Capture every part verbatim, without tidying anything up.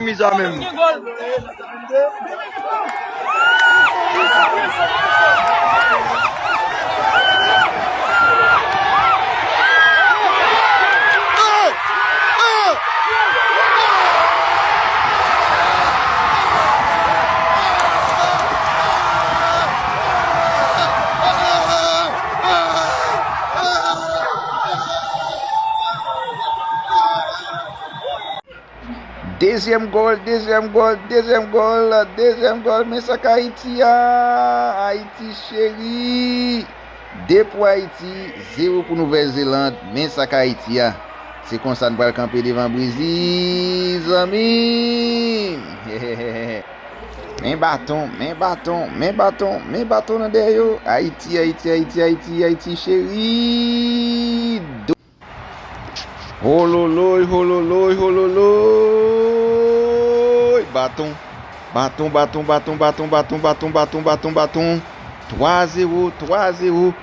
Miza menm. Dezyèm gòl, dezyèm gòl, dezyèm gòl, dezyèm gòl. Men sa k Ayiti a, Ayiti cheri. De pou Ayiti, zewo pou Nouvèl Zeland. Men sa k Ayiti a. Se konsa n pral kanpe devan Brezil, zanmi. Men baton, men baton, men baton, men baton nan dèyè yo. Ayiti, Ayiti, Ayiti, Ayiti, Ayiti cheri. Hololoy, hololoy, hololoy. Baton. Baton, baton, baton, baton, baton, baton, baton, baton, baton. Twa zewo, twa zewo.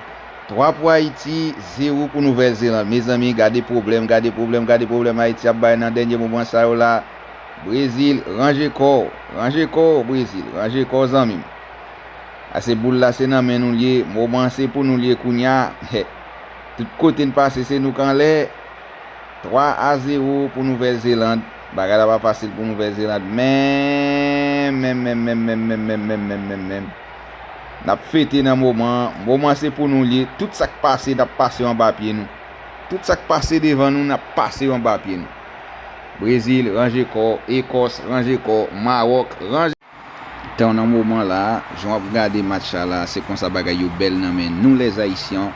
Twa pou Ayiti, zewo pou Nouvèl Zeland. Mezanmi, gade pwoblèm, gade pwoblèm, gade pwoblèm Ayiti ap bay nan dènye moman sa yo la. Brezil, ranje kò w, ranje kò w, Brezil, ranje kò w, zanmi m. Ase boul la se nan men nou l ye, moman an se pou nou l ye kounye a. Tout kote n pase se nou k anlè. Twa a zewo pou Nouvèl Zeland. Bagay la pa fasil pou Nouvèl Zeland. Men, men, men, men, men, men, men, men, men, men, men. N ap fete nan moman an. Moman an se pou nou l ye. Tout sa k pase, n ap pase yo anba pye nou. Tout sa k pase devan nou, n ap pase yo anba pye nou. Brezil, ranje kò w. Ekòs, ranje kò w. Mawòk, ranje Tan nan moman la, jan w ap gade match sa la, se konsa bagay yo bèl nan men nou lèzayisyan.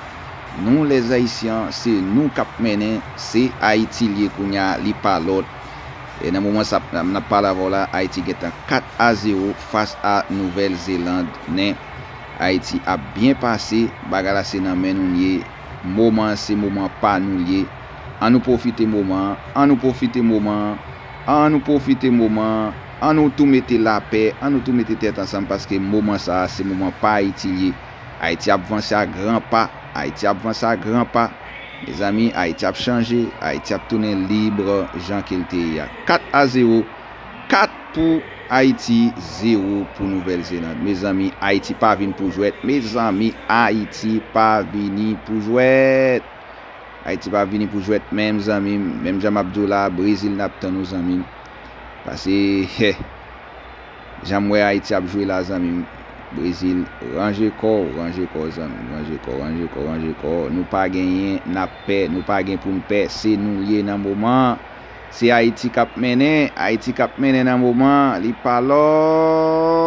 Nou lèzayisyan, se nou k ap mennen, se Ayiti l ye kounye a, li pa lòt. E nan moman sa, n ap pale avè w la, Ayiti gentan kat a zewo fas a Nouvèl Zeland. Men Ayiti ap byen pase, bagay la se nan men nou l ye. Moman an se moman pa nou l ye. Ann nou pwofite moman an, ann nou pwofite moman an, ann nou pwofite moman an, ann nou tou mete lapè, ann nou tou mete tèt ansanm paske moman sa a se moman pa Ayiti l ye. Ayiti ap vanse a gran pa, Ayiti ap vanse a gran pa. Mezanmi, Ayiti ap chanje, Ayiti ap tounen lib jan ke l te ye a. Kat a zewo, kat pou Ayiti, zewo pou Nouvèl Zeland. Mezanmi, Ayiti pa vin pou jwèt. Mezanmi, Ayiti pa vini pou jwèt. Ayiti pa vini pou jwèt menm, zanmi m. Menm jan m ap di w la, Brezil n ap tann ou, zanmi m. Paske, he, jan m wè Ayiti ap jwe la, zanmi m. Brezil, ranje kò w, ranje kò w, zanmi m. Ranje kò w, ranje kò w, ranje kò w. Nou pa genyen, n ap pè. Nou pa gen pou n pè. Se nou l ye nan moman an. Se Ayiti k ap mennen, Ayiti k ap mennen nan moman an, li pa lòt.